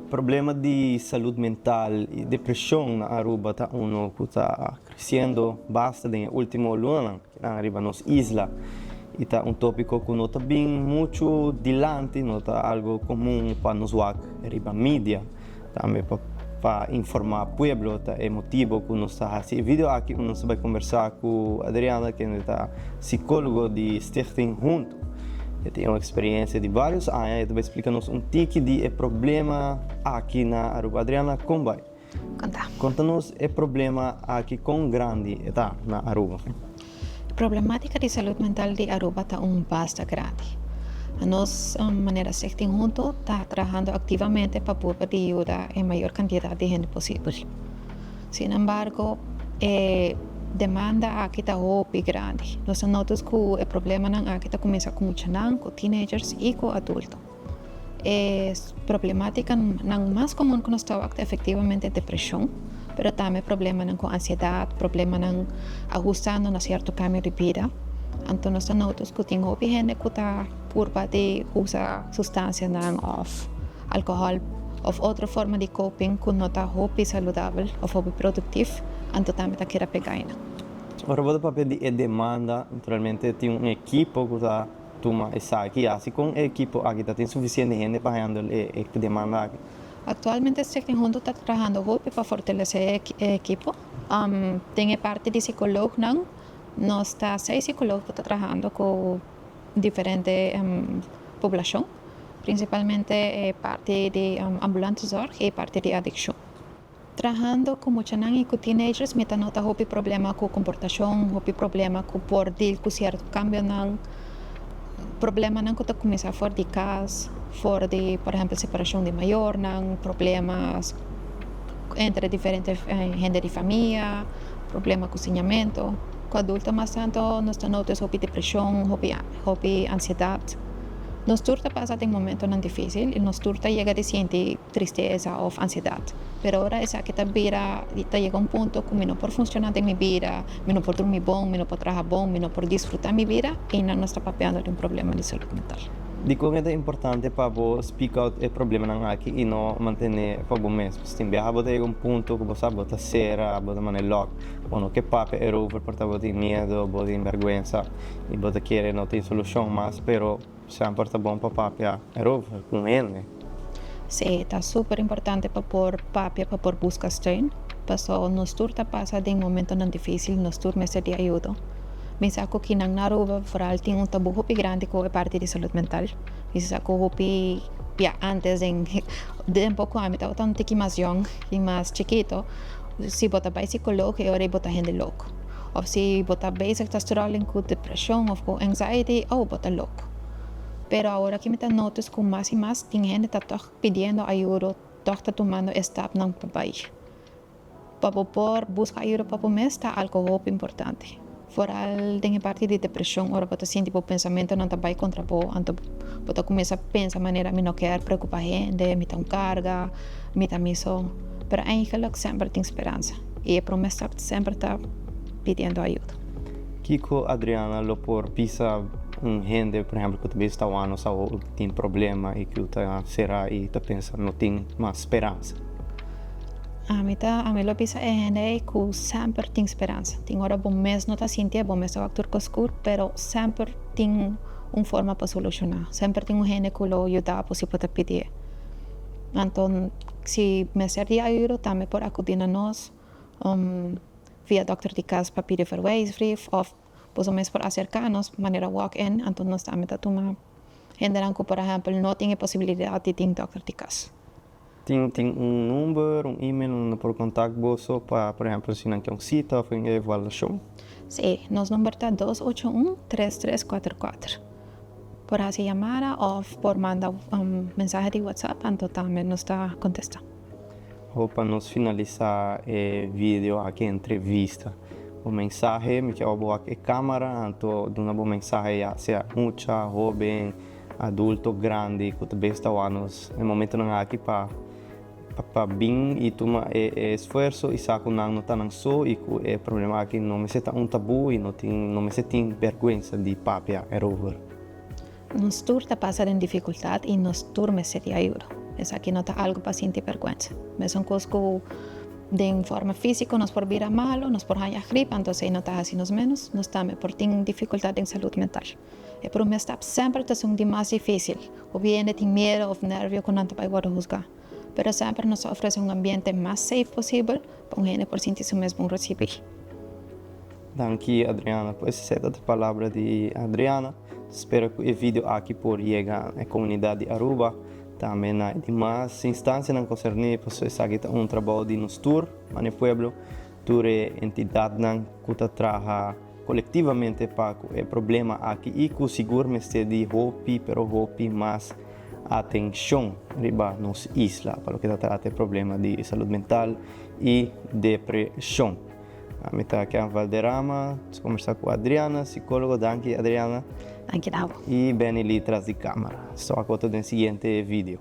Problema di salud mental y depresion na Aruba ta uno cu ta creciendo basta den e ultimo lunanan riba nos isla y ta un topico cu no ta bin mucho dilanti, no ta algo comun pa nos wak riba media. Tambe pa informa pueblo ta e motibo cu nos ta haci e video aki unda nos ta bay conversa cu Adriana kende ta psicologo di Stichting Hunto. E tin un experiencia di varios aña y e ta bay splica nos un tiki di e problema aki na Aruba. Adriana, con bay? Conta. Conta nos e problema aki con grandi e ta na Aruba. E problematica di salud mental di Aruba ta un basta grandi. Nos manera Stichting Hunto ta trahando activamente pa purba di yuda e mayor cantidad di hende posibel. Sin embargo, e demanda aki ta hopi grandi. Nos a notice cu e problemanan aki ta cuminsa cu muchanan, cu teenagers y cu adulto. E problematicanan mas comun cu nos ta wak ta efectivamente depresion, pero tambe problemanan cu ansiedad, problemanan ahustando na cierto cambio di bida. Anto nos ta notice cu tin hopi hende cu ta purba di usa sustancianan of alcohol of otro forma di coping cu no ta hopi saludabel of hopi productief, anto tambe ta keda pega einan. Ora bo ta papia di e demanda, naturalmente tin un ekipo cu ta tuma esaki. Asi con e ekipo aki ta tin suficiente hende pa handle e demanda aki? Actualmente Stichting Hunto ta trahando hopi pa fortalece e ekipo. Den e parti di psicoloognan nos ta seis psicoloog cu ta trahando cu diferente poblacion, principalmente e parti di ambulante zorg y e parti di adiccion. Trahando cu muchanan y cu teenagers mi ta nota hopi problema cu comportacion, hopi problema cu por deal cu cierto cambionan, problemanan cu ta cuminsa for di cas, for di por ehempel separacion di mayornan, problemas entre diferente hende di famia, problema cu siñamento. Cu adulto mas tanto nos ta nota hopi depresion, hopi hopi ansiedad. Nos tur ta pasa den momentonan dificil y nos tur ta yega di sinti tristesa of ansiedad. Pero ora esaki ta bira y ta yega un punto cu mi no por funciona den mi bida, mi no por drumi bon, mi no por traha bon, mi no por disfruta mi bida, eynan nos ta papiando di un problema di salud mental. Dikon e ta importante pa bo speak out e problemanan aki y no mantene pa bo mes? Pasobra tin biaha bo ta yega un punto cu bo sa bo ta cera, bo ta manda e lock, bo no ke papia erover por ta bo tin miedo, bo tin berguensa y bo ta kere no tin solucion mas, pero semper ta bon pa papia erover cu un hende. Sí, ta super importante pa por papia, pa por busca steun, paso nos tur ta pasa den momentonan dificil, nos tur mester di ayudo. Mi sa cu kinan na Aruba vooral tin un tabu hopi grandi cu e parti di salud mental. Mi sa cu hopi, ya antes den tempo cu ami tabata un tiki mas yong y mas chikito, si bo ta bay psicoloog e ora bo ta hende loco. Of si bo ta bezig ta struggling cu depresion of cu anxiety, oh bo ta loco. Pero awor aki mi ta notice cu mas y mas tin hende ta toch pidiendo ayudo, toch ta tumando e stapnan pa bay. Pa bo por busca ayudo pa bo mes ta algo hopi importante. Vooral den e parti di depresion ora bo ta sinti bo pensamentonan ta bay contra bo, anto bo ta cuminsa pensa manera mi no kier preocupa hende, mi ta un carga, mi ta mi so. Pero eigenlijk semper tin speransa y e prome stap semper ta pidiendo ayudo. Kico Adriana lo por bisa un hende, por ehempel, cu ta bisa ta wano sa tin problema y cu ta cera y ta pensa no tin mas speransa? Ami ta, ami lo bisa e hende ei ku semper tin speransa. Tin ora bo mes no ta sintié, bo mes ta wak tur kos skur, pero semper tin un forma pa solushoná. Semper tin un hende ku lo yuda bo si bo ta pidié. Anto si mester di ayuda tambe por akudí na nos via dòkter di kas pa pidi verwijsbrief òf boso mes por aserká nos manera walk-in, anto nos tambe ta tuma hendenan ku por ehèmpel no tin e posibilidat di tin dòkter di kas. Tin un number, un email unda por contact boso pa, por ehempel, si nan ke un cita of un evaluacion? Sí, nos number ta 281 3344. Por haci yamada of por manda un mensahe di WhatsApp, anto tambe nos ta contesta. Ho pa nos finalisa e video aki, entrevista, bo mensahe, mi ke abo wak e camara, anto duna bo mensahe ya sea mucha, hoben, Adulto grandi ku ta bes ta wak nos e momentonan aki pa pa bin i tuma e esfuerso i sa ku nan no ta nan so i ku e problema aki no mester ta un tabu i no tin no mester tin bergwensa di papia erover. Nos tur ta pasa den difikultat i nos tur mester di ayuda. Esaki no ta algo pa sinti berguensa. Mesun cos cu den forma fisico nos por bira malo, nos por haya griep, anto esey no ta haci nos menos, nos tambe por tin dificultad den salud mental. E prome stap semper ta esun di mas dificil. Hopi hende tin miedo of nervio cu nan ta bay wordo huzga. Pero semper nos ta ofrece un ambiente mas safe posibel pa un hende por sinti su mes bon recibi. Danki Adriana. Pues esei ta palabra di Adriana. Spera cu e video aki por yega na e comunidad di Aruba, tambe na e dimas instancianan concerni, pasobra esaki ta un trabou di nos tur, man e pueblo, tur e entidadnan cu ta traha colectivamente pa cu e problema aki y cu sigur mester di hopi pero hopi mas atencion riba nos isla pa loke ta trata e problema di salud mental y depresion. Mi ta Ken Valderrama, nos conversa cu Adriana, psicologo. Danki, Adriana. Danki na bo. Y Benny Lee tras di camera. Nos ta wak otro den siguiente video.